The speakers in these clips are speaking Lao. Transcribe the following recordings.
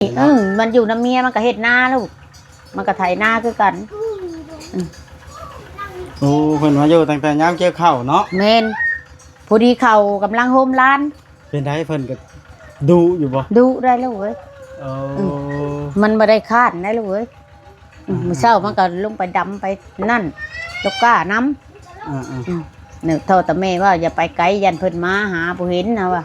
ເນາະ ເອີ ມັນຢູ່ນຳເມຍ ມັນກໍເຮັດນາລູກ ມັນກໍໄຖນາຄືກັນ. ອືມ ໂອ້ ເພິ່ນມາຢູ່ຕັ້ງແຕ່ຍາມກ່ຽວເຂົ້າເນາະ. ແມ່ນ ພໍດີເຂົ້າກຳລັງໂຮມລານ. ເປັນໃດ ເພິ່ນກໍດຸຢູ່ບໍ່? ດຸໄດ໋ລູກເອີຍ. ໂອ້ ອືມ ມັນບໍ່ໄດ້ຄ້ານໄດ໋ລູກເອີຍ. ອືມ ອ່າ ມື້ເຊົ້າມັນກໍລົງໄປດຳໄປນັ້ນ ຕົກກ້ານຳ. ອ່າໆ ອືມ ເນີ ເທົ່າແຕ່ແມ່ວ່າຢ່າໄປໄກ ຢ້ານເພິ່ນມາຫາບໍ່ເຫັນນະວ່າ.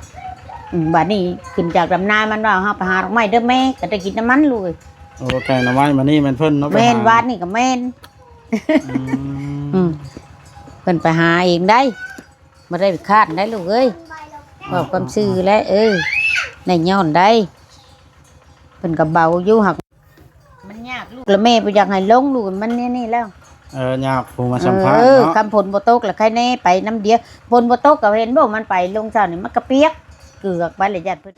ອືມ ບາດນີ້ຂຶ້ນຈາກດຳນາ ມັນວ່າ ເຮົາໄປຫາດອກໄມ້ເດີແມ່ ກໍໄດ້ກິນນຳມັນລູກເອີຍ. ໂອ້ ແກງໜໍ່ໄມ້ມື້ນີ້ແມ່ນເພິ່ນເນາະ ແມ່ນ ໄປຫາ ວານນີ້ກໍແມ່ນ. ອືມ ອືມ ເພິ່ນໄປຫາເອງໄດ໋ ບໍ່ໄດ້ຄ້ານໄດ໋ລູກເອີຍ. ເວົ້າຄວາມຊື່ແຫຼະ ເອີ ໄດ້ຍ້ອນໄດ໋ ເພິ່ນກໍເບົາຢູ່ ຫາກມັນຍາກລູກ ແລ້ວແມ່ບໍ່ຢາກໃຫ້ລົງລູກ ມັນແນວນີ້ແລ້ວ. ເອີ ຍາກຜູ້ມາສຳພາດ ເອີ ເນາະ ຄັນຝົນບໍ່ຕົກລະໃຄແນ່ ໄປນຳດຽວ ຝົນບໍ່ຕົກກໍເຫັນບໍ່ ມັນໄປລົງເຊົ້ານີ້ ມັນກໍປຽກເກືອກໄປລະ ຢ້ານເພິ່ນ.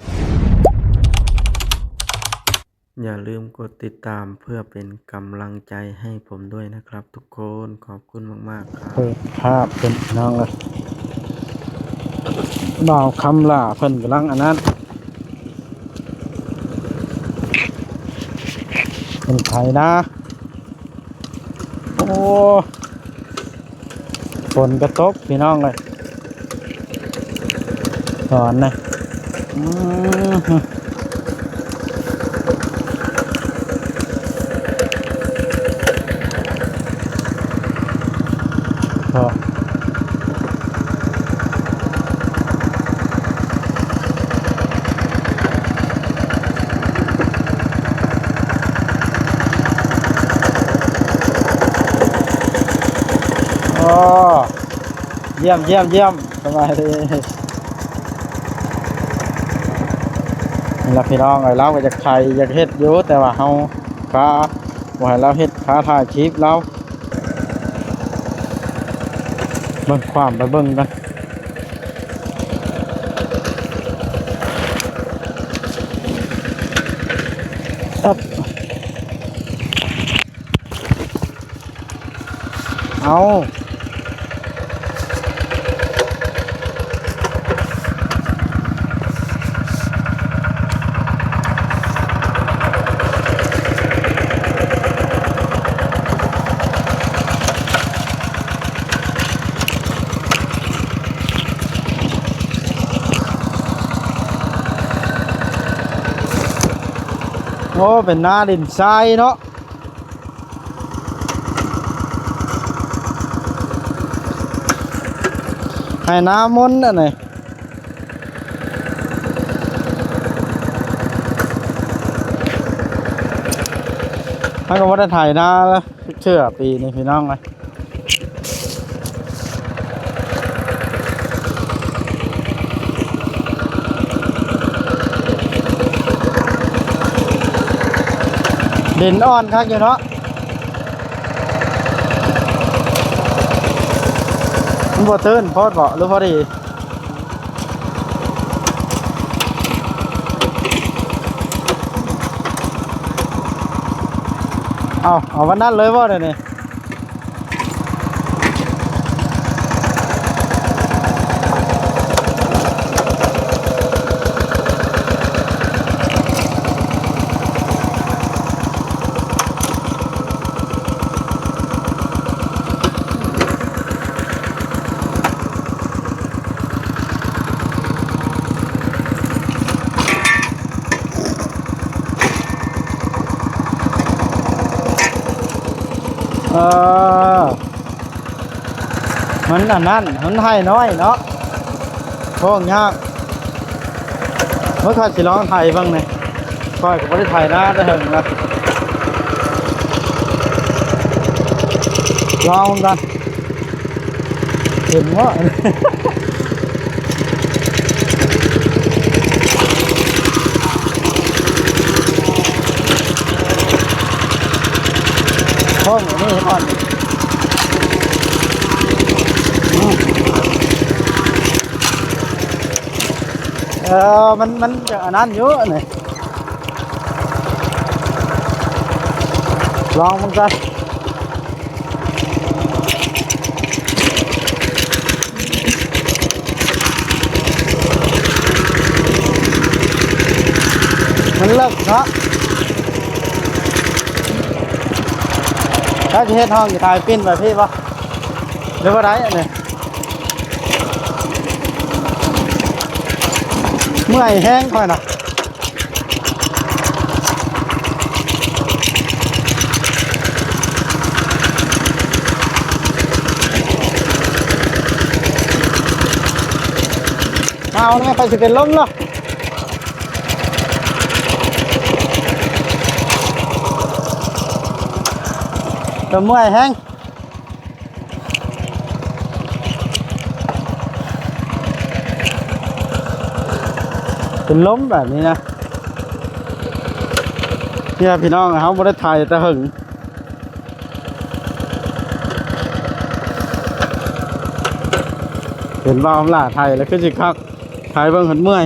ຢ່າລືມກົດຕິດຕາມເພື່ອເປັນກຳລັງໃຈໃຫ້ຜົມດ້ວຍນະຄັບທຸກຄົນ. ຂອບຄຸນມາກໆ ຄັບ. ເປີດພາບເປັນພີ່ນ້ອງເອີຍ ບ່າວຄຳຫຼ້າເພິ່ນກຳລັງອັນນັ້ນ ເພິ່ນໄຖນາ. ໂອ້ ຝົນກໍຕົກພີ່ນ້ອງເອີຍ ຕອນນີ້. ອືມ ໂອ້ ໂອ້ ຢ້ຽມ ຢ້ຽມ ຢ້ຽມ ສະບາຍດີ. ນີ້ລະພີ່ນ້ອງເອີຍ ລາວກໍຢາກໄຖຢາກເຮັດຢູ່ ແຕ່ວ່າເຮົາຄາ ບໍ່ໃຫ້ລາວເຮັດ ຄາຖ່າຍຄລິບລາວ. ເບິ່ງ ຂວ້ຳໄປເບິ່ງກັນ. ເອົາ ໂອ້ ເປັນນາດິນຊາຍເນາະ. ໄຮ່ນາມົນອັນນີ້ ມັນກໍບໍ່ໄດ້ໄຖນາເທື່ອປີນີ້ພີ່ນ້ອງເອີຍ. ດິນອ່ອນຄັກຢູ່ເນາະ ມັນບໍ່ຕື້ນໂພດເບາະ ຫຼືພໍດີ? ເອົາ ເອົາວັນນັ້ນເລີຍບໍ່ດຽວນີ້? ເອີ ມັນອັນນັ້ນ ມັນໄຮ່ນ້ອຍເນາະ ໂພກຍາກ. ເມື່ອຂ້ອຍຊິລອງໄຖເບິ່ງນີ້ ຂ້ອຍກໍບໍ່ໄດ້ໄຖນາແຕ່ເຫິງລະ ລອງເບິ່ງກ່ອນ. ເຫັນບໍ່? ຫ້ອງອັນນີ້ກ່ອນ ອືມ ເອີ ມັນ ມັນຈະອັນນັ້ນຢູ່ນີ້ ລອງເບິ່ງກ່ອນ. ມັນເລິກເນາະ ເຈົ້າຊິເຮັດຫ້ອງຊິຖ່າຍປິ່ນໄປພີ້ບໍ່ ຫຼືວ່າໄດ້ອັນນີ້? ເມື່ອຍແຮງຂ້ອຍນະ. ເອົາແນ່ ຂ້ອຍຊິເປັນລົມເນາະ ກໍເມື່ອຍແຮງ. ເປັນລົມແບບນີ້ນະ ເພື່ອພີ່ນ້ອງເຮົາບໍ່ໄດ້ຖ່າຍແຕ່ເຫິງ ເຫັນບ່າວອຳຫຼາຖ່າຍແລ້ວຄືຊິຄັກ ຖ່າຍເບິ່ງຈົນເມື່ອຍ.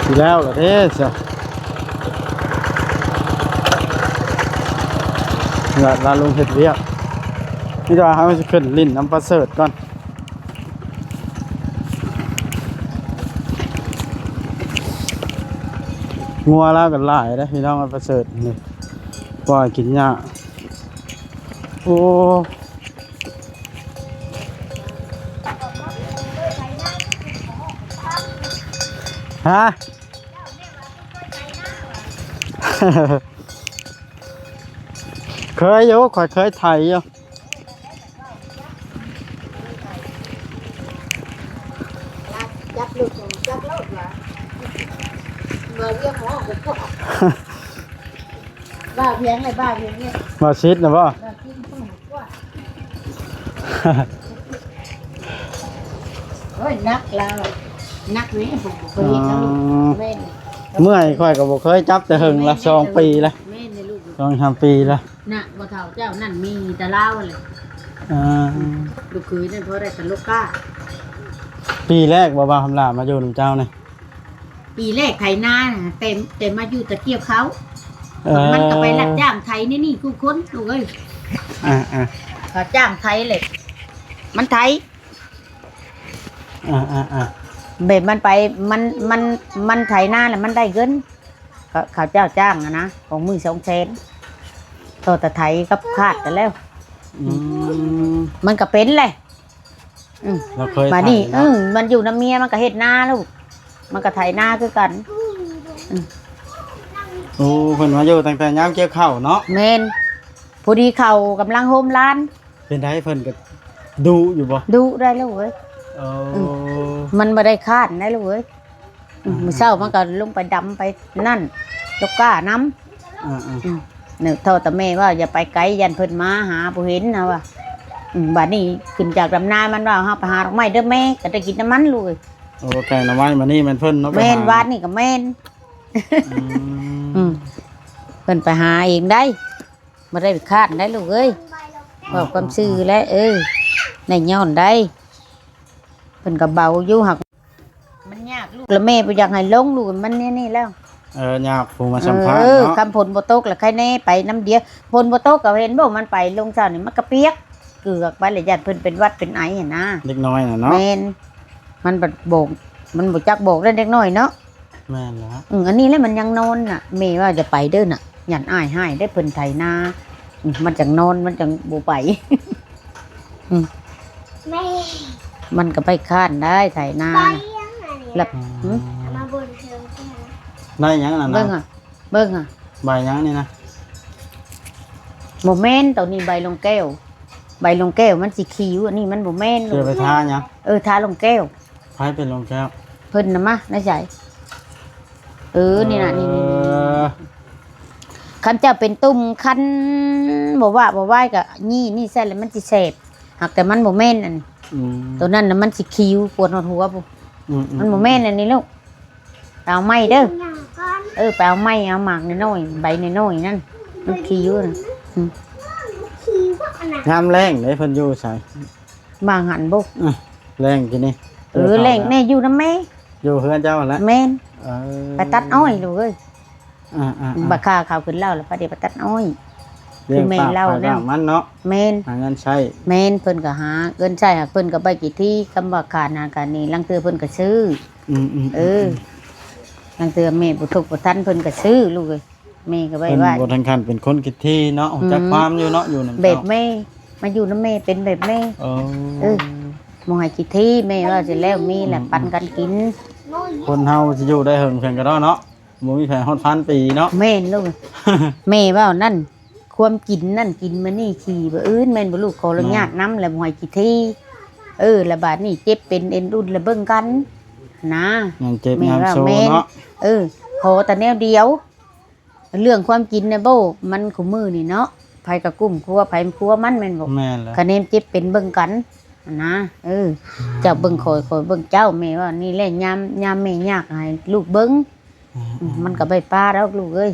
ຊິແລ້ວລະເດ້ຊະ ເວລາລົງເຮັດວຽກ ມີແຕ່ວ່າເຮົາຊິຂຶ້ນຫຼິ້ນນຳປະເສີດກ່ອນ. ງົວລາວກໍຫຼາຍເດ້ພີ່ນ້ອງ ປະເສີດນີ້ ປ່ອຍກິນຫຍ້າ. ໂອ້ ຮະ? ເຄີຍຢູ່ ຂ້ອຍເຄີຍໄຖຢູ່. ຈັບລູກ ຈັບໂລດວ່າ ເມື່ອວຽກໝໍ ບ້າພຽງເລີຍ ບ້າພຽງເລີຍ ບໍ່ຊິດນະບໍ່? ໂອ້ຍ ໜັກລາວ ໜັກນີ້ ບໍ່ເຄີຍເຮັດນຳລູກ. ແມ່ນ ເມື່ອຍ ຂ້ອຍກໍບໍ່ເຄີຍຈັບແຕ່ເຫິງລະ ສອງປີລະ ແມ່ນເດ້ລູກ ສອງສາມປີລະ. ນະ ບໍ່ເຖົ້າເຈົ້ານັ້ນມີແຕ່ລາວຫັ້ນແຫຼະ. ອ່າ ລູກເຂີຍນັ້ນພໍໄດ້ແຕ່ໂລກາ. ປີແລກບໍ່ ບ່າວຄຳຫຼ້າມາຢູ່ນຳເຈົ້ານີ້? ປີແລກໄຖນາ ແຕ່ ແຕ່ມາຢູ່ແຕ່ກ່ຽວເຂົ້າ. ເອີ ມັນກໍໄປຮັບຈ້າງໄຖໃນນີ້ທຸກຄົນ ລູກເອີຍ. ອ່າໆ ເຂົາຈ້າງໄຖແຫຼະ ມັນໄຖ ອ່າໆໆ ແບບມັນໄປ ມັນ ມັນ ມັນໄຖນາແລ້ວມັນໄດ້ເງິນ. ເຂົາ ເຂົາເຈົ້າຈ້າງຫັ້ນນະ ຂອງມື້ສອງແສນ ຕໍ່ແຕ່ໄຖກັບຄາດກັນແລ້ວ. ອືມ ມັນກໍເປັນແຫຼະ. ອືມ ລາວເຄີຍ ບາດນີ້ ໄຖນະ ເອີ ມັນຢູ່ນຳເມຍ ມັນກໍເຮັດນາລູກ ມັນກໍໄຖນາຄືກັນ. ອືມ ໂອ້ ເພິ່ນມາຢູ່ຕັ້ງແຕ່ຍາມກ່ຽວເຂົ້າເນາະ. ແມ່ນ ພໍດີເຂົ້າກຳລັງໂຮມລານ. ເປັນໃດ ເພິ່ນກໍດຸຢູ່ບໍ່? ດຸໄດ໋ລູກເອີຍ. ໂອ້ ອືມ ມັນບໍ່ໄດ້ຄ້ານໄດ໋ລູກເອີຍ. ອືມ ອືມ ມື້ເຊົ້າມັນກໍລົງໄປດຳໄປນັ້ນ ຕົກກ້ານຳ. ອືມ ອືມ ເນາະ ເທົ່າແຕ່ແມ່ວ່າຢ່າໄປໄກ ຢ້ານເພິ່ນມາຫາບໍ່ເຫັນນະວ່າ. ອືມ ບາດນີ້ຂຶ້ນຈາກດຳນາ ມັນວ່າ ເຮົາໄປຫາດອກໄມ້ເດີແມ່ ກໍໄດ້ກິນນຳມັນລູກເອີຍ. ໂອ້ ແກງໜໍ່ໄມ້ມື້ນີ້ແມ່ນເພິ່ນເນາະ ແມ່ນ ໄປຫາ ວານນີ້ກໍແມ່ນ. ອືມ ອືມ ເພິ່ນໄປຫາເອງໄດ໋. ບໍ່ໄດ້ໄປຄ້ານໄດ໋ລູກເອີຍ ເວົ້າຄວາມຊື່ແຫຼະ. ເອີ ໄດ້ຍ້ອນໄດ໋ ເພິ່ນກໍເບົາຢູ່ ຫາກມັນຍາກລູກ ລະແມ່ບໍ່ຢາກໃຫ້ລົງລູກ ມັນແນວນີ້ແລ້ວ. ເອີ ຍາກຜູ້ມາສຳພາດເນາະ. ເອີ ຄຳຝົນບໍ່ຕົກລະໄຄແນ່ ໄປນຳດຽວ ຝົນບໍ່ຕົກກໍເຫັນບໍ່ ມັນໄປລົງເຊົ້ານີ້ ມັນກໍປຽກເກືອກໄປລະ ຢ້ານເພິ່ນເປັນຫວັດເປັນໄອຫັ້ນນາ ເດັກນ້ອຍນະເນາະ. ແມ່ນ ມັນບັດບອກ ມັນບໍ່ຈັກບອກເດ້ເດັກນ້ອຍເນາະ. ແມ່ນແລ້ວ ອືມ ອັນນີ້ແຫຼະມັນຍັງນອນນະ ແມ່ວ່າຢ່າໄປເດີນະ ຢ້ານອ້າຍຮ້າຍເດ້ ເພິ່ນໄຖນາ. ອືມ ມັນຈັ່ງນອນ ມັນຈັ່ງບໍ່ໄປ. ອືມ ແມ່ ມັນກໍໄປຄ້ານໄດ້ໄຖນາ ໄປຫຍັງອັນນີ້ ແລ້ວ ອືມ ມາບົນເທິງ ໄດ້ຫຍັງນັ້ນນະ ເບິ່ງຫາ ເບິ່ງຫາ ໃບຫຍັງນີ້ນະ? ບໍ່ແມ່ນ ໂຕນີ້ໃບລົງແກ້ວ ໃບລົງແກ້ວມັນຊິຂິວ ອັນນີ້ມັນບໍ່ແມ່ນ. ຊິໄປທາຫຍັງ? ເອີ ທາລົງແກ້ວ. ໃຜເປັນລົງແກ້ວ? ເພິ່ນນະມາ ໃນໃສ? ເອີ ນີ້ນະ ນີ້ ນີ້ ນີ້ ເອີ ຄັນເຈົ້າເປັນຕຸ່ມຄັນ ບໍ່ວະບໍ່ວາຍກະນີ້ ນີ້ໃສ່ແລ້ວມັນຊິແສບ ຫາກແຕ່ມັນບໍ່ແມ່ນອັນນີ້. ອືມ ໂຕນັ້ນນະມັນຊິຂິວ ປວດຮອດຫົວພຸ້ນ. ອືມໆ ມັນບໍ່ແມ່ນອັນນີ້ລູກ. ໄປເອົາໄມ້ເດີ. ເອີ ໄປເອົາໄມ້ ເອົາໝາກນ້ອຍໆ ໃບນ້ອຍໆນັ້ນ. ມັນຂີ້ຢູ່ນະ. ອືມ ຍາມແລ້ງເດ້ ເພິ່ນຢູ່ໃສ? ບາງຫັ້ນບໍ? ອື ແລ້ງກິນນີ້ ເອີ ແລ້ງແນ່ຢູ່ນຳແມ່ ຢູ່ເຮືອນເຈົ້າຫັ້ນແຫຼະ. ແມ່ນ. ເອີ ໄປຕັດອ້ອຍລູກເອີຍ. ອ່າໆໆ ບັດຄ່າເຂົາຂຶ້ນເລົ່າລະ ໄປໄດ້ໄປຕັດອ້ອຍ ຄືແມ່ເລົ່ານັ້ນ. ແມ່ນ ຫາເງິນໃຊ້. ແມ່ນ ເພິ່ນກໍຫາເງິນໃຊ້ ຫາກເພິ່ນກໍໄປກິດທີ່ ຄຳວ່າຂາດນັ້ນຂາດນີ້ ລາງເທື່ອເພິ່ນກໍຊື້. ອືມໆໆ ເອີ ລາງເທື່ອແມ່ບໍ່ທຸກບໍ່ທັນ ເພິ່ນກໍຊື້ລູກເອີຍ. ແມ່ກໍໄວ້ ເພິ່ນວ່າບໍ່ທັນຂັ້ນເປັນຄົນຂີ້ຖີ່ເນາະ ຮູ້ຈັກ ອືມ ຄວາມຢູ່ເນາະ ຢູ່ນຳ ແບບເຈົ້າ ແມ່ ມາຢູ່ນຳແມ່ເປັນແບບແມ່. ເອີ ເອີ ບໍ່ໃຫ້ຂີ້ຖີ່ ແມ່ເວົ້າຊິແລ້ວ ມີແຫຼະ ອືມໆໆ ປັນກັນກິນ. ຄົນເຮົາຊິຢູ່ໄດ້ເຫິງພຽງກະເດາະເນາະ ບໍ່ມີໃຜຮອດພັນປີເນາະ. ແມ່ນລູກ ແມ່ເວົ້ານັ້ນ ຄວາມກິນນັ້ນກິນມື້ນີ້ຂີ້ມື້ອື່ນ ແມ່ນບໍ່ລູກ? ຂໍອະນຸຍາດນຳ ແມ່ນ ແລ້ວບໍ່ໃຫ້ຂີ້ຖີ່. ເອີ ລະບາດນີ້ເຈັບເປັນເອັນອຸ່ນລະເບິ່ງກັນນະ ຍາມເຈັບ ແມ່ ຍາມ ວ່າ ໂຊ ແມ່ນ ເນາະ. ເອີ ຂໍແຕ່ແນວດຽວ ເລື່ອງຄວາມກິນນະ ໂອ້ ມັນຄູ່ມື້ນີ້ເນາະ ໃຜກໍກຸ້ມຄົວໃຜຄົວມັນແມ່ນບໍ່? ແມ່ນແລ້ວ ຄະແນນເຈັບເປັນເບິ່ງກັນນະ. ເອີ ເຈົ້າເບິ່ງຂ້ອຍ ຂ້ອຍເບິ່ງເຈົ້າ ແມ່ວ່ານີ້ແຫຼະ. ຍາມ ຍາມແມ່ຍາກໃຫ້ລູກເບິ່ງ ອືມ ມັນກໍໄປປາດອກລູກເອີຍ.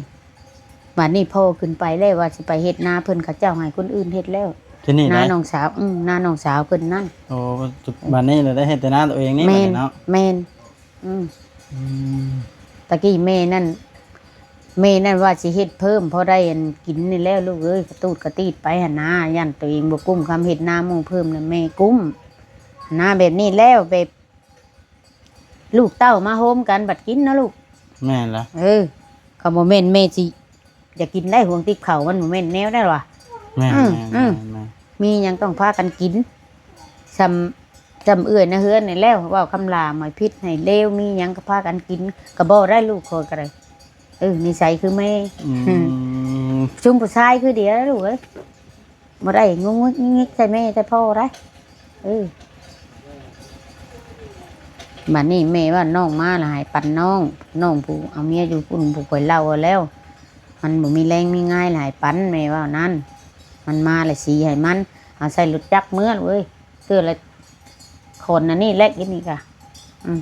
ບາດນີ້ພໍ່ຂຶ້ນໄປແລ້ວ ວ່າຊິໄປເຮັດນາເພິ່ນ ເຂົາເຈົ້າໃຫ້ຄົນອື່ນເຮັດແລ້ວ ທີ່ນີ້ ນາ ໄດ໋ ນ້ອງສາວ ອືມ ນານ້ອງສາວເພິ່ນນັ້ນ. ໂອ້ ບາດນີ້ລະໄດ້ເຮັດແຕ່ນາຕົວເອງນີ້. ແມ່ນ ບາດນີ້ເນາະ ແມ່ນ. ອືມ ອືມ ຕະກີ້ແມ່ນັ້ນ ແມ່ນັ້ນວ່າຊິເຮັດເພີ່ມ ພໍໄດ້ອັນກິນນີ້ແລ້ວລູກເອີຍ ກະຕູດກະຕີດໄປຫັ້ນນາ. ຢ້ານຕົວເອງບໍ່ກຸ້ມ ຄຳເຮັດນາໝູ່ເພີ່ມນະແມ່ກຸ້ມນາ. ແບບນີ້ແລ້ວ ແບບລູກເຕົ້າມາໂຮມກັນບັດກິນເນາະລູກ. ແມ່ນລະ ເອີ ຄຳບໍ່ແມ່ນແມ່ຊິ ຢາກກິນໄດ້ ຫ່ວງຕິບເຂົ້າ ມັນບໍ່ແມ່ນແນວນັ້ນຫວາ. ແມ່ນ ອືມ ແມ່ນ ອືມ ແມ່ນ ແມ່ນ. ມີຫຍັງຕ້ອງພາກັນກິນ ຊ່ຳ ຊ່ຳເອື້ອຍໃນເຮືອນນີ້ແລ້ວ ເວົ້າຄຳຫຼ້າໝາຍຜິດໃຫ້ເລວ ມີຫຍັງກໍພາກັນກິນ ກໍບໍ່ໄດ້ລູກຂ້ອຍກໍໄດ້. ເອີ ນິໄສຄືແມ່ ອືມ ຊຸມຜູ້ຊາຍຄືດຽວລູກເອີຍ ບໍ່ໄດ້ງຸກງິກໃສ່ແມ່ໃສ່ພໍ່ໄດ໋. ເອີ ບາດນີ້ແມ່ວ່ານ້ອງມາລະໃຫ້ປັນນ້ອງ ນ້ອງຜູ້ເອົາເມຍຢູ່ພຸ້ນ ຜູ້ຂ້ອຍເລົ່າແລ້ວ ມັນບໍ່ມີແຮງມີງາຍລະໃຫ້ປັນ ແມ່ເວົ້ານັ້ນ. ມັນມາລະສີໃຫ້ມັນ ເອົາໃສ່ລົດຈັກເມືອເວີຍ ເທື່ອລະ ຄົນອັນນີ້ແຫຼະ ກິນນີ້ກະ ອືມ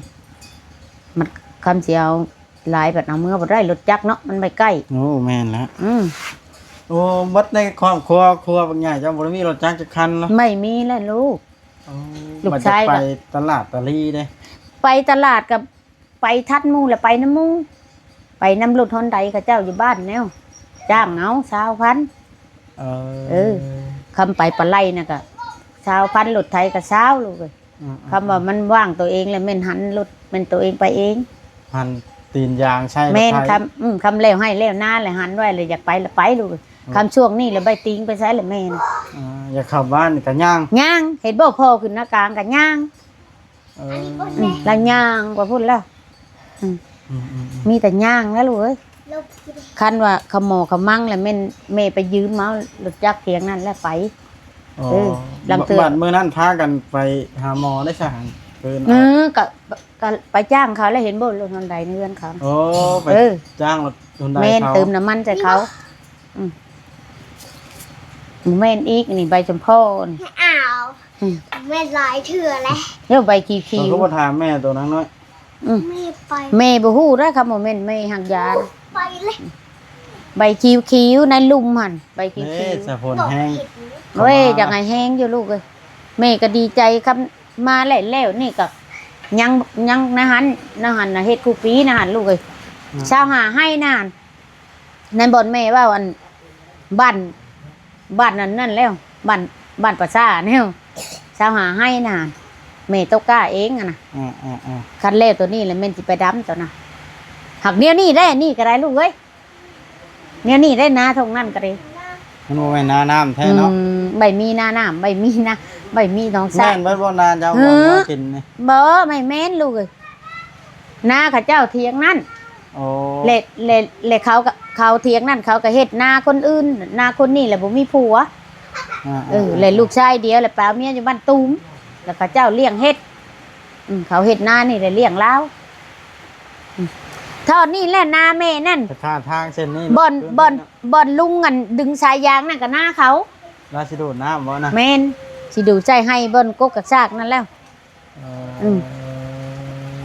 ມັນ ຄຳຊິເອົາຫຼາຍບັດເອົາເມືອບໍ່ໄດ້ ລົດຈັກເນາະ ມັນໄປໃກ້. ໂອ້ ແມ່ນລະ ອືມ ໂອ້ ໝົດໃນຄອບຄົວ ຄົວບັກໃຫຍ່ເຈົ້າບໍ່ໄດ້ມີລົດຈັກຈັກຄັນເນາະ? ໄມ່ມີແຫຼະລູກ. ໂອ້ ລູກຊາຍ ບັດຈະໄປຕະຫຼາດຕະລີເດ້ ໄປຕະຫຼາດກໍໄປທັນໝູ່ ແລ້ວໄປນຳໝູ່ ໄປນຳລົດຮອນໄດເຂົາເຈົ້າຢູ່ບ້ານແນວ ຈ້າງເອົາຊາວພັນ. ເອີ ເອີ ຄຳໄປປາໄລນະກະຊາວພັນ ລົດໄຖກະຊາວລູກເອີຍ. ອືມໆໆ ຄຳວ່າມັນວ່າງໂຕເອງແລ້ວແມ່ນຫັນລົດ ແມ່ນໂຕເອງໄປເອງ ຫັນຕີນຢາງໃສ່ລົດໄຖ. ແມ່ນ ຄຳ ອືມ ຄຳແລ້ວໄຮ່ແລ້ວນາແລ້ວຫັນໄວ້ແລ້ວຢາກໄປລະໄປລູກເອີຍ. ອືມ ຄຳຊ່ວງນີ້ລະໃບຕີງໄປໃສລະແມ່ນ. ອ່າ ຢາກເຂົ້າບ້ານກະຍ່າງ ຍ່າງ ເຫັນບໍ່ ພໍ່ຂຶ້ນນາກາງກະຍ່າງ. ເອີ ລາວຍ່າງໄປພຸ້ນແລ້ວ. ອືມ ອືມໆໆ ມີແຕ່ຍ່າງແລ້ວລູກເອີຍ. ຄັນວ່າເຂົ້າໝໍ້ເຂົ້າມັງລະແມ່ນແມ່ໄປຢືມເອົາລົດຈັກຖຽງນັ້ນແລ້ວໄປ. ອໍ ເອີ ລາງເທື່ອ ບາດມື້ນັ້ນພາກັນໄປຫາໝໍໄດ້ຊະ ເອີ ກະ ກະໄປຈ້າງເຂົາແລ້ວ ເຫັນບໍ່ ລົດຮອນໄດໃນເຮືອນເຂົາ. ໂອ້ ໄປ ເອີ ຈ້າງລົດຮອນໄດ ແມ່ນ ເຂົາ ເຕີມນ້ຳມັນໃສ່ເຂົາ. ອືມ ບໍ່ແມ່ນອີກ ອັນນີ້ໃບສົມພໍນ. ອ້າວ ອືມ ແມ່ນຫຼາຍເທື່ອແລ້ວ ເອີ ໃບຂີວໆ. ເຂົາກໍບໍ່ຖາມແມ່ໂຕນາງນ້ອຍ. ອືມ ແມ່ໄປ ແມ່ບໍ່ຮູ້ເດ້ ຄຳບໍ່ແມ່ນແມ່ຫັກຢານ ໄປເລີຍ. ໃບຂີວໆ ໃນລຸ່ມຫັ້ນ ໃບຂີວໆ. ເອີ ສະຝົນແຮງ ໂອ້ຍ ຢາກໃຫ້ແຮງຢູ່ລູກເອີຍ. ແມ່ກໍດີໃຈ ຄຳມາແລ້ວ ແລ້ວນີ້ກໍຍັງ ຍັງນະຫັ້ນ ນະຫັ້ນນະ ເຮັດຄູ່ປີນະຫັ້ນລູກເອີຍ. ອືມ ຊາວຫ້າໄຮ່ນະຫັ້ນ ໃນບ່ອນແມ່ເວົ້າ ອັນ ບ້ານ ບ້ານນັ້ນນັ້ນແລ້ວ ບ້ານ ບ້ານປາສາແນວ ຊາວຫ້າໄຮ່ນະ ແມ່ຕົກກ້າເອງຫັ້ນນະ. ອືມໆໆ ຄັນແລ້ວໂຕນີ້ລະແມ່ນຊິໄປດຳໂຕນະ. ຫາກແນວນີ້ໄດ໋ ອັນນີ້ກໍໄດ້ລູກເອີຍ ແນວນີ້ໄດ໋ ນາທົ່ງນັ້ນກໍໄດ້. ມັນບໍ່ແມ່ນນານ້ຳແທ້ເນາະ. ອືມ ໃບມີນານ້ຳ ໃບມີນາ ໃບມີໜອງສະ ແມ່ນເບິດບໍ່ນາເຈົ້າ ເອີ ບໍ່ກິນນີ້? ບໍ່ ໄມ່ແມ່ນລູກເອີຍ ນາເຂົາເຈົ້າຖຽງນັ້ນ. ໂອ້ ແລະ ແລະ ແລະເຂົາກໍ ເຂົາຖຽງນັ້ນ ເຂົາກໍເຮັດນາຄົນອື່ນ ນາຄົນນີ້ແຫຼະ ບໍ່ມີຜົວ. ອ່າໆໆ ເອີ ແລະລູກຊາຍດຽວ ແລະໄປເອົາເມຍຢູ່ບ້ານຕູມ ແລະເຂົາເຈົ້າລ້ຽງເຫັດ. ອືມ ເຂົາເຮັດນານີ້ແຫຼະລ້ຽງລາວ. ອືມ ທອດນີ້ແຫຼະນາແມ່ນັ້ນ ໄປທ່າທາງເສັ້ນນີ້ ບ່ອນ ບ່ອນ ບ່ອນລຸງອັນດຶງສາຍຢາງນັ້ນກໍນາເຂົາ. ລາວຊິດູດນ້ຳບໍ່ນະ? ແມ່ນ ຊິດູດໃສ່ໄຮ່ບ່ອນກົກກະຊາກນັ້ນແລ້ວ. ເອີ ອືມ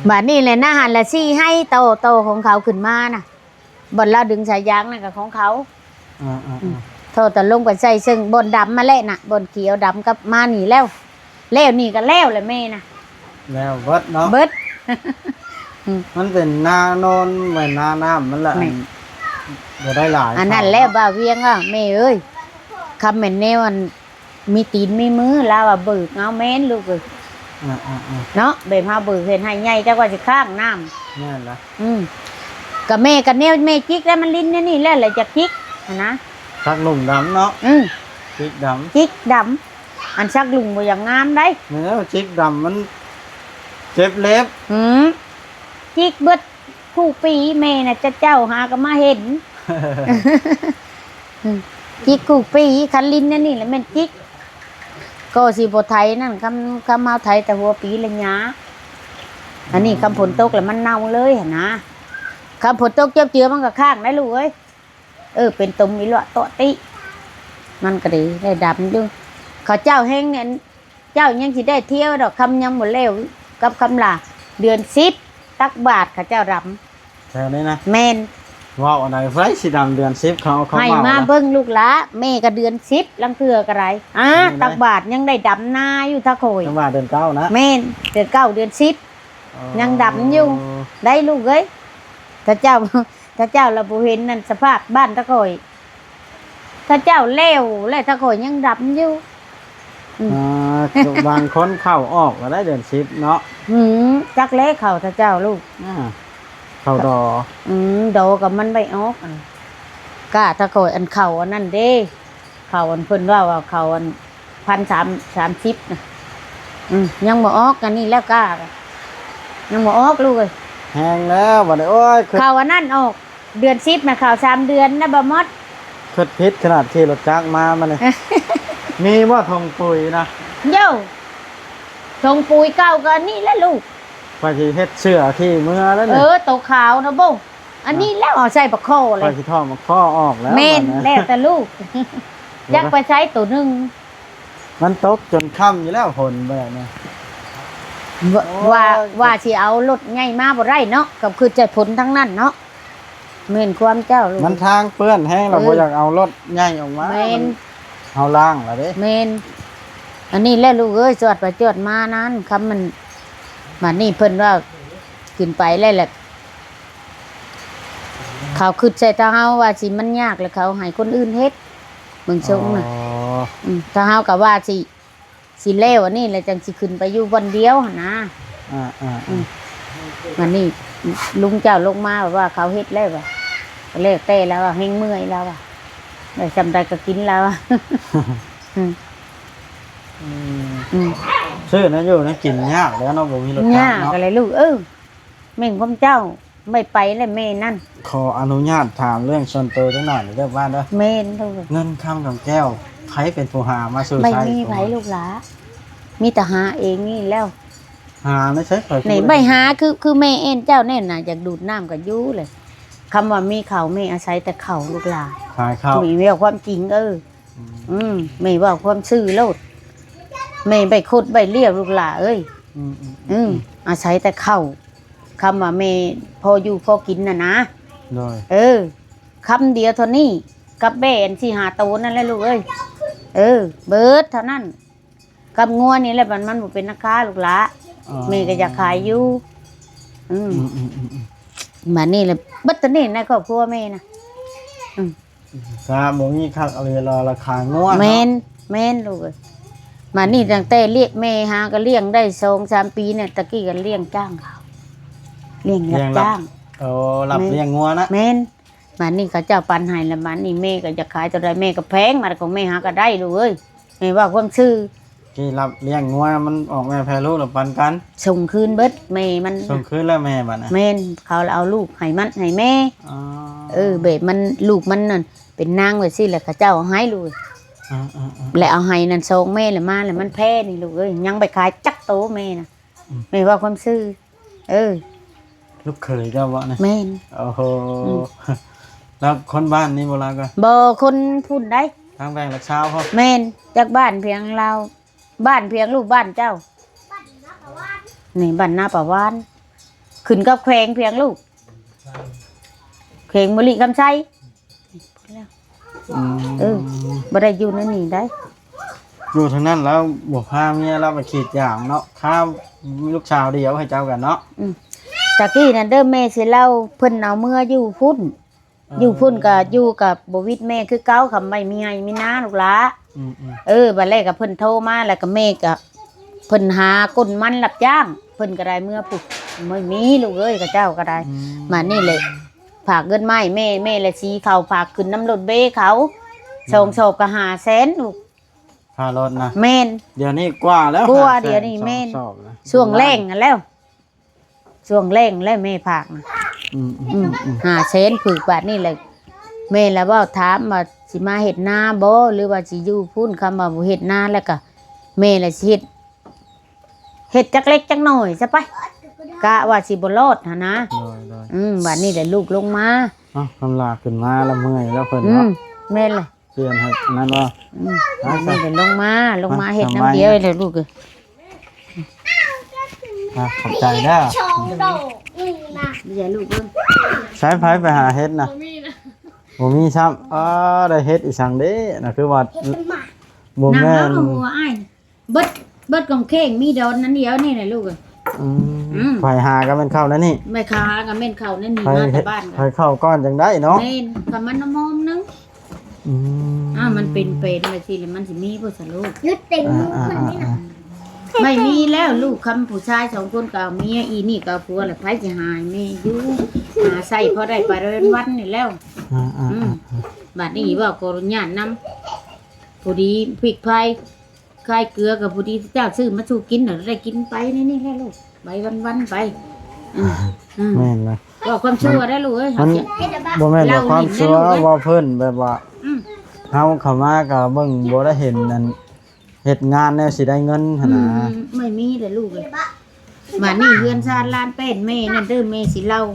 ບາດນີ້ແຫຼະນະ ຫັ້ນລະສີ່ໄຮ່ຕໍ່ ຕໍ່ຂອງເຂົາຂຶ້ນມານະ ບ່ອນລາວດຶງສາຍຢາງນັ້ນກໍຂອງເຂົາ. ອ່າໆໆ ອືມ ທໍ່ຕະລົງໄປໃສ່ເຊິ່ງບ່ອນດຳມາແຫຼະນະ ບ່ອນຂຽວດຳກັບມານີ້ແລ້ວ ແລ້ວນີ້ກໍແລ້ວແຫຼະແມ່ນະ ແລ້ວເບິດເນາະ ເບິດ ອືມ ມັນເປັນນານອນ ແມ່ນນານ້ຳມັນລະ ແມ່ນ ອັນ ບໍ່ໄດ້ຫຼາຍ ອັນນັ້ນແຫຼະ ເຂົາເນາະ ບ່າວວຽງວ່າ ແມ່ເອີຍ ຄຳແມ່ນແນວອັນ ມີຕີນມີມື ລາວວ່າເບີກເອົາແມ່ນລູກເອີຍ ອ່າໆໆ ເນາະ ແບບເຮົາເບີກເຮັດໄຮ່ໃຫຍ່ ຈັກວ່າຊິຄ້າງນ້ຳ ແມ່ນລະ ອືມ ກະແມ່ກະແນວແມ່ຈິກແລ້ວ ມັນລິນແນວນີ້ແລ້ວ ລະຢາກຈິກຫັ້ນນະ ຊັກລຸ້ງດຳເນາະ ອືມ ຈິກດຳ ຈິກດຳ ອັນຊັກລຸ້ງບໍ່ຢາກງາມໃດ໋ ແມ່ນແລ້ວ ຈິກດຳມັນເຈັບເລັບ ອືມ ຈິກເບິດ ຄູ່ປີແມ່ນະ ຈະເຈົ້າຫາກໍມາເຫັນ ຈິກຄູ່ປີ ຄັນລິນແນວນີ້ລະແມ່ນຈິກ ກໍຊິບໍ່ໄຖນັ້ນ ຄຳ ຄຳເຮົາໄຖແຕ່ຫົວປີລະຫຍ້າ ອັນນີ້ຄຳຝົນຕົກລະມັນເນົ່າເລີຍຫັ້ນນະ ຄຳຝົນຕົກເຈີບເຈືອມັນກໍຄ້າງໄດ໋ລູກເອີຍ ເອີ ເປັນຕົມອີຫຼວະເຕາະຕິ ມັນກໍດີ ໄດ້ດຳຢູ່ ເຂົາເຈົ້າແຮງແໜ້ນ ເຈົ້າຍັງຊິໄດ້ທ່ຽວດອກ ຄຳຍັງບໍ່ແລ້ວກັບຄຳລາ ເດືອນສິບ ຕັກບາດເຂົາເຈົ້າດຳ ແຖວນີ້ນະ ແມ່ນ ເວົ້າອັນໃດ ໃຜຊິດຳເດືອນສິບ ເຂົາ ເຂົາ ໃຫ້ມາເບິ່ງລູກຫຼາ ແມ່ກໍເດືອນສິບ ລາງເທື່ອກໍໄດ້ ອ່າ ແມ່ນໃດ໋ ຕັກບາດຍັງໄດ້ດຳນາຢູ່ ຖ້າຂ້ອຍ ຈັງຫວະເດືອນເກົ້ານະ ແມ່ນ ເດືອນເກົ້າ ເດືອນສິບ ອໍ ຍັງດຳຢູ່ ໄດ້ລູກເອີຍ ຖ້າເຈົ້າ ຖ້າເຈົ້າລະບໍ່ເຫັນນັ້ນ ສະພາບບ້ານຕາຂ້ອຍ ຖ້າເຈົ້າແລ້ວ ແລ້ວຖ້າຂ້ອຍຍັງດຳຢູ່ ອືມ ອ່າ ບາງຄົນເຂົ້າອອກກໍໄດ້ເດືອນສິບເນາະ ອືມ ຈັກແລເຂົ້າຖ້າເຈົ້າລູກ ອ່າ ເຂົ້າດໍ ອືມ ດໍກໍມັນໄດ້ອອກ ອັນກ້າຖ້າຂ້ອຍ ອັນເຂົ້າອັນນັ້ນເດ້ ເຂົ້າອັນເພິ່ນເວົ້າວ່າເຂົ້າອັນ ພັນສາມ ສາມສິບນະ ອືມ ຍັງບໍ່ອອກ ອັນນີ້ແລ້ວກ້າ ຍັງບໍ່ອອກລູກເອີຍ ແຮງແລ້ວບັດນີ້ ໂອ້ຍ ເຂົ້າອັນນັ້ນອອກ ເດືອນສິບນະ ເຂົ້າສາມເດືອນນະ ບໍ່ໝົດ ຄິດຜິດຂະໜາດຂີ່ລົດຈັກມາ ມານີ້ ມີບໍ່ຖົງປຸຍນະ ໂຢ ຖົງປຸຍເກົ່າກໍອັນນີ້ແຫຼະລູກ ຂ້ອຍຊິເຮັດເສື້ອຂີ່ເມືອແລ້ວນີ້ ເອີ ໂຕຂາວນະບໍ່ ອັນນີ້ແຫຼະ ເອົາໃສ່ປາຄໍເລີຍ ຂ້ອຍຊິຖອກມາຂໍ້ອອກແລ້ວ ແມ່ນ ບັດນີ້ ແລ້ວແຕ່ລູກ ຈັກໄປໃຊ້ໂຕໜຶ່ງ ມັນຕົກຈົນຄ່ຳຢູ່ແລ້ວ ຝົນແບບນີ້ ວ່າ ໂອ້ຍ ວ່າຊິເອົາລົດໃຫຍ່ມາບໍ່ໄດ້ເນາະ ກໍຄືໃຈຝົນທັງນັ້ນເນາະ ແມ່ນຄວາມເຈົ້າລູກ ມັນທາງເປື້ອນແຮງ ເອີ ລະບໍ່ຢາກເອົາລົດໃຫຍ່ອອກມາ ແມ່ນ ມັນ ເຮົາລ້າງລະເດ້ ແມ່ນ ອັນນີ້ແຫຼະລູກເອີຍ ຈອດໄປຈອດມານັ້ນ ຄຳມັນ ບາດນີ້ເພິ່ນວ່າຂຶ້ນໄປແລ້ວແຫຼະ ເຂົາຄິດໃສ່ຖ້າເຮົາວ່າຊິມັນຍາກ ແລ້ວເຂົາໃຫ້ຄົນອື່ນເຮັດ ເບິ່ງຊົງນະ ອໍ ອືມ ຖ້າເຮົາກໍວ່າຊິ ຊິແລ້ວອັນນີ້ແລ້ວຈັ່ງຊິຂຶ້ນໄປຢູ່ບ່ອນດຽວຫັ້ນນະ ອ່າໆໆ ອືມ ບາດນີ້ລຸງເຈົ້າລົງມາວ່າເຂົາເຮັດແລ້ວວ່າ ກໍແລ້ວແຕ່ລາວວ່າ ແຮງເມື່ອຍລາວວ່າ ໄດ້ສ່ຳໃດກໍກິນລາວວ່າ ອືມ ອືມ ອືມ ຊື້ແນວຢູ່ແນວກິນຍາກແລ້ວເນາະ ບໍ່ມີລົດຈັກເນາະ ຍາກແຫຼະລູກເອີຍ ແມ່ນຄວາມເຈົ້າ ໄປໄປແລ້ວແມ່ນັ້ນ ຂໍອະນຸຍາດຖາມເລື່ອງສ່ວນໂຕຈັກໜ່ອຍເດີ້ ເດີບ້ານເດີ ແມ່ນລູກ ເງິນຄຳຄຳແກ້ວ ໃຜເປັນຜູ້ຫາມາສູ່ໃຊ້ ບໍ່ມີໃຜລູກຫຼາ ມີແຕ່ຫາເອງນີ້ແລ້ວ ຫາໃນໃສ ຂ້ອຍ ນີ້ ໄປຫາ ຄື ຄືແມ່ແອນເຈົ້າແນ່ນະ ຢາກດູດນ້ຳກໍຢູ່ເລີຍ ຄຳວ່າມີເຂົ້າ ແມ່ອາໄສແຕ່ເຂົ້າລູກຫຼາ ຂາຍເຂົ້າ ມີແວວຄວາມຈິງ ເອີ ອືມ ອືມ ແມ່ເວົ້າຄວາມຊື່ໂລດ ແມ່ໄປຄົດໄປລ້ຽວລູກຫຼາເອີຍ ອືມໆໆ ອືມ ອາໄສແຕ່ເຂົ້າ ຄຳວ່າແມ່ພໍຢູ່ພໍກິນນະນະ ໂດຍ ເອີ ຄຳດຽວເທົ່ານີ້ ກັບແບ້ອັນສີ່ຫ້າໂຕນັ້ນແຫຼະລູກເອີຍ ເອີ ເບິດເທົ່ານັ້ນ ກັບງົວນີ້ແຫຼະ ມັນ ມັນບໍ່ເປັນລາຄາລູກຫຼາ ອໍ ແມ່ກໍຢາກຂາຍຢູ່ ອືມ ອືມໆໆໆ ບາດນີ້ແຫຼະ ເບິດເທົ່ານີ້ໃນຄອບຄົວແມ່ນະ ອືມ ກະບໍ່ມີຄັກອີ່ຫຼີລະ ລາຄາງົວເນາະ ແມ່ນ ແມ່ນລູກເອີຍ ບາດນີ້ຕັ້ງແຕ່ລ້ຽງ ແມ່ຫາກໍລ້ຽງໄດ້ສອງສາມປີນີ້ ຕະກີ້ກໍລ້ຽງຈ້າງເຂົາ ລ້ຽງຮັບຈ້າງ ໂອ້ ຮັບລ້ຽງງົວນະ ແມ່ນ ບາດນີ້ເຂົາເຈົ້າປັນໃຫ້ລະ ບາດນີ້ແມ່ກໍຢາກຂາຍເທົ່າໃດແມ່ກໍແພງ ບາດຂອງແມ່ຫາກໍໄດ້ລູກເອີຍ ແມ່ເວົ້າຄວາມຊື່ ທີ່ຮັບລ້ຽງງົວມັນອອກແມ່ແພ້ລູກລະປັນກັນ ສົ່ງຄືນເບິດແມ່ມັນ ສົ່ງຄືນແລ້ວແມ່ບັດນະ ແມ່ນ ເຂົາລະເອົາລູກໃຫ້ມັນໃຫ້ແມ່ ອໍ ເອີ ແບບມັນ ລູກມັນນັ້ນເປັນນາງແບບຊີ້ແຫຼະ ເຂົາເຈົ້າເອົາໃຫ້ລູກ ອ່າໆໆ ແລະເອົາໃຫ້ນັ້ນສອງແມ່ລະມາ ລະມັນແພ້ນີ້ລູກເອີຍ ຍັງໄປຂາຍຈັກໂຕແມ່ນະ ອືມ ແມ່ເວົ້າຄວາມຊື່ ເອີ ລູກເຂີຍເຈົ້າບໍ່ນະ ແມ່ນ ໂອ້ໂຫ ອືມ ແລ້ວຄົນບ້ານນີ້ບໍ່ລາວກໍ ບໍ່ ຄົນພຸ້ນໃດ໋ ທາງແຂວງຫຼັກຊາວພຸ້ນ ແມ່ນ ຈັກບ້ານພຽງລາວ ບ້ານພຽງລູກບ້ານເຈົ້າ ນີ້ບ້ານນາປາວານ ຂຶ້ນກັບແຂວງພຽງລູກ ແຂວງບໍລິຄຳໄຊ ພຸ້ນແລ້ວ ອືມ ເອີ ບໍ່ໄດ້ຢູ່ໃນນີ້ໄດ໋. ຢູ່ທາງນັ້ນແລ້ວບໍ່ພາເມຍລາວໄປກຣີດຢາງເນາະ ຄາລູກສາວດຽວໃຫ້ເຈົ້າກັນເນາະ. ອືມ ຕະກີ້ນັ້ນເດີ ແມ່ຊິເລົ່າ ເພິ່ນເອົາເມືອຢູ່ພຸ້ນ ເອີ ຢູ່ພຸ້ນກໍຢູ່ກັບບໍ່ວິດແມ່ຄືເກົ່າ ຄຳໄວ້ມີໄຮ່ມີນາລູກຫຼ້າ. ອືມໆ ເອີ ບາດແລກກໍເພິ່ນໂທມາ ແລ້ວກໍແມ່ກໍ ເພິ່ນຫາກົ້ນມັນຮັບຈ້າງ ເພິ່ນກໍໄດ້ເມືອພຸ້ນ ບໍ່ມີລູກເອີຍ ເຂົາເຈົ້າກໍໄດ້. ອືມ ບາດນີ້ແຫຼະ ຝາກເງິນມາໃຫ້ແມ່ ແມ່ລະສີເຂົາ ຝາກຂຶ້ນນຳລົດເບເຂົາ ອືມ ສອງສອບກໍຫ້າແສນລູກ ຄ່າລົດນະ. ແມ່ນ ດຽວນີ້ກວ່າແລ້ວ ກວ່າ ຫ້າແສນ ດຽວນີ້ແມ່ນ ສອງສອບນະ ຊ່ວງແລ້ງຫັ້ນແລ້ວ ຊ່ວງແລ້ງແລ້ວແມ່ຝາກນະ. ອືມໆ ອືມ ອືມ ຫ້າແສນຜຶກ ບາດນີ້ແຫຼະ ແມ່ລະເວົ້າຖາມວ່າຊິມາເຮັດນາບໍ່ ຫຼືວ່າຊິຢູ່ພຸ້ນ ຄຳວ່າບໍ່ເຮັດນາແລ້ວກະ ແມ່ລະຊິເຮັດ ເຮັດຈັກເລັກຈັກໜ້ອຍຊະໄປ ກະວ່າຊິບໍ່ລອດຫັ້ນນະ. ໂດຍໆ ອືມ ບາດນີ້ແຫຼະລູກລົງມາ. ເອົ້າ ຄຳຫຼ້າຂຶ້ນມາລະເມື່ອຍແລ້ວເພິ່ນເນາະ. ອືມ ແມ່ນລະ ປ່ຽນໃຫ້ນັ້ນບໍ່? ອືມ ມາ ນີ້ເດີ ລົງມາ ລົງມາ ມາ ເຮັດນຳດຽວເດີລູກເອີຍ. ອ່ະ ຂອບໃຈເດີ. ດຽວລູກເບິ່ງ ໃຊ້ໃຜໄປຫາເຫັດນະ? ບໍ່ມີນະ ບໍ່ມີຊ້ຳ. ອໍ ໄດ້ເຫັດອີ່ສັງເດ້ນະ ຄືວ່າ ເຫັດໝາກ ບໍ່ແມ່ນ ນຳເອົາຫົວອ້າຍ ເບິດ ເບິດກອງເຂ່ງ ມີດອນນັ້ນດຽວນີ້ແຫຼະລູກເອີຍ. ອືມ ອືມ ໄປຫາກໍແມ່ນເຂົ້າໃນນີ້ ໄປຫາກໍແມ່ນເຂົ້າໃນນີ້ ມາແຕ່ບ້ານ ໄປເຂົ້າກ່ອນຈັ່ງໄດ້ເນາະ. ແມ່ນ ກໍມັນນະມອມໜຶ່ງ. ອືມ ອ້າວ ມັນເປັນເປັນໄປຊີ້ແລ້ວ ມັນຊິມີບໍ່ສະລູກ? ຢຸດເຕັມ ອ່າໆໆ ມັນນີ້ນະ ໄມ່ມີແລ້ວລູກ. ຄຳຜູ້ຊາຍສອງຄົນກໍເອົາເມຍ ອີນີ້ກໍເອົາຜົວ ແລ້ວໃຜຊິຫາໃຫ້ແມ່ຢູ່ ຫາໃຊ້ພໍໄດ້ໄປວັນໆນີ້ແລ້ວ. ອ່າໆໆ ອືມ ບາດນີ້ເວົ້າຂໍອະນຸຍາດນຳ ພໍດີພິກໄພ ຂາຍເກືອກໍພໍດີ ເຈົ້າຊື້ມາສູ່ກິນ ແລ້ວໄດ້ກິນໄປໃນນີ້ແຫຼະລູກ ໄປວັນໆໄປ. ອືມ ອືມ ແມ່ນລະ ເວົ້າຄວາມຊົ່ວໄດ້ລູກເອີຍ. ມັນບໍ່ແມ່ນວ່າຄວາມຊົ່ວ ເວົ້າເພິ່ນແບບວ່າ ອືມ ເຮົາເຂົ້າມາກໍເບິ່ງ ບໍ່ໄດ້ເຫັນອັນ ເຮັດງານແນວຊິໄດ້ເງິນຫັ້ນນະ. ອືມ ອືມ ໄມ່ມີເລີຍລູກເອີຍ. ບາດນີ້ເຮືອນຊານລານແປ້ນແມ່ນັ້ນເດີ ແມ່ຊິເລົ່າ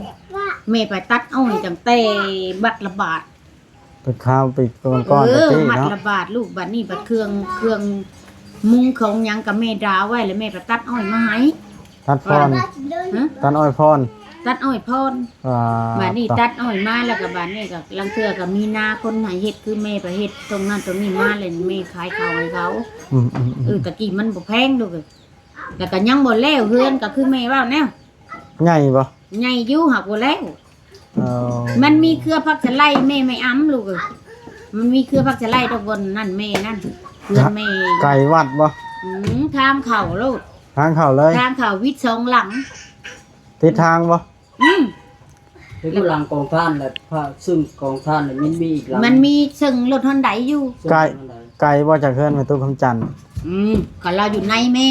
ແມ່ໄປຕັດອ້ອຍຕັ້ງແຕ່ບັດລະບາດ ໄປຄາວໄປກ່ອນໆ ເອີ ແຕ່ກີ້ເນາະ ມັດລະບາດລູກ. ບາດນີ້ບັດເຄື່ອງ ເຄື່ອງມຸງຂອງຫຍັງກໍແມ່ດາໄວ້ ແລ້ວແມ່ກໍຕັດອ້ອຍມາໃຫ້ ຕັດພອນ ຮະ ຕັດອ້ອຍພອນ ຕັດອ້ອຍພອນ. ອ່າ ບາດນີ້ຕັດອ້ອຍມາ ແລ້ວກໍບາດນີ້ກໍລາງເທື່ອກໍມີນາຄົນໃຫ້ເຮັດ ຄືແມ່ໄປເຮັດຕົງນັ້ນຕົງນີ້ມາ ແລ້ວແມ່ຂາຍເຂົ້າໃຫ້ເຂົາ. ອືມໆໆ ເອີ ຕະກີ້ມັນບໍ່ແພງລູກເອີຍ. ແລ້ວກໍຍັງບໍ່ແລ້ວ ເຮືອນກໍຄືແມ່ເວົ້າແນວ ໃຫຍ່ບໍ່? ໃຫຍ່ຢູ່ ຫາກບໍ່ແລ້ວ. ເອີ ມັນມີເຄືອຜັກສະໄລ ແມ່ໄມ່ອຳລູກເອີຍ. ມັນມີເຄືອຜັກສະໄລດອກ ບ່ອນນັ້ນແມ່ນັ້ນ ເຮືອນແມ່. ໄກວັດບໍ່? ອືມ ທາງເຂົ້າໂລດ ທາງເຂົ້າເລີຍ ທາງເຂົ້າວິດສອງຫຼັງ. ຕິດທາງບໍ່? ອືມ ເປັນຫຼັງກອງທ່ານ ແລະ ພະ ຊຶ່ງກອງທ່ານ ແລະ ມັນມີອີກຫຼັງ ມັນມີເຊິ່ງລົດຮອນໄດຢູ່. ເຊິ່ງ ໄກ ລົດຮອນໄດ ໄກບໍ່ຈາກເຮືອນແມ່ຕູ້ຄຳຈັນ? ອືມ ກໍລາວຢູ່ໃນແມ່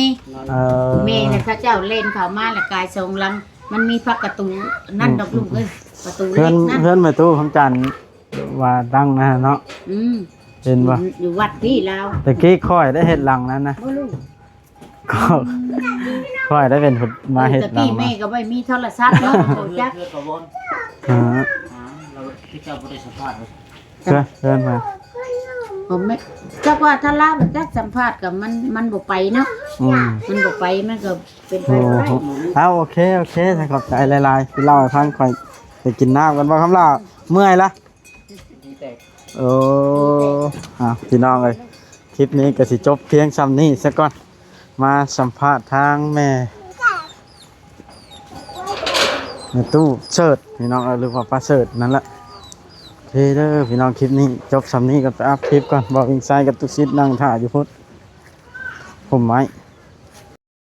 ເອີ ແມ່ນະ ເຂົາເຈົ້າແລ່ນເຂົ້າມາ ແລ້ວກາຍສອງຫຼັງ ມັນມີພັກປະຕູນັ້ນ ອືມ ດອກລູກເອີຍ ປະຕູເຫຼັກນະ. ເຮືອນແມ່ຕູ້ຄຳຈັນວ່າຕັ້ງນະເນາະ. ອືມ ເຫັນບໍ່? ຢູ່ວັດພີ້ລາວ ຕະກີ້ຂ້ອຍໄດ້ເຮັດຫຼັງນັ້ນນະ. ບໍ່ລູກ ກໍຂ້ອຍໄດ້ເປັນຜູ້ມາເຮັດ ເອີ ຕະກີ້ແມ່ກໍບໍ່ມີໂທລະສັບເນາະ ບໍ່ຮູ້ຈັກ. ຮະ ອ່າ ແລ້ວທີ່ເຈົ້າບໍ່ໄດ້ສຳພາດ ເຊີນ ເຊີນມາ. ບໍ່ແມ່ນ ຈັກວ່າຖ້າລາວຈັກສຳພາດກໍມັນ ມັນບໍ່ໄປເນາະ. ອືມ ມັນບໍ່ໄປ ມັນກໍເປັນໄປບໍ່ໄດ້. ໂອ້ໂຫ ເອົາ ໂອເຄ ໂອເຄ ຂອບໃຈຫຼາຍໆ ທີ່ເລົ່າໃຫ້ຟັງ. ຂ້ອຍໄປກິນນ້ຳກ່ອນ ບໍ່ຄຳລາ ເມື່ອຍລະ. ໂອ້ ອ່າ ພີ່ນ້ອງເອີຍ ຄລິບນີ້ກໍຊິຈົບພຽງຊ່ຳນີ້ຊະກ່ອນ. ມາສຳພາດທາງແມ່ ແມ່ຕູ້ເສີດ ພີ່ນ້ອງເອີຍ ຫຼືວ່າປ້າເສີດນັ້ນລະ. ໂອເຄເດີພີ່ນ້ອງ ຄລິບນີ້ຈົບຊ່ຳນີ້ກ່ອນ ໄປອັບຄລິບກ່ອນ. ບ່າວວິງໄຊກັບຕຸສິດນັ່ງຖ້າຢູ່ພຸ້ນ ພົມໄມ້.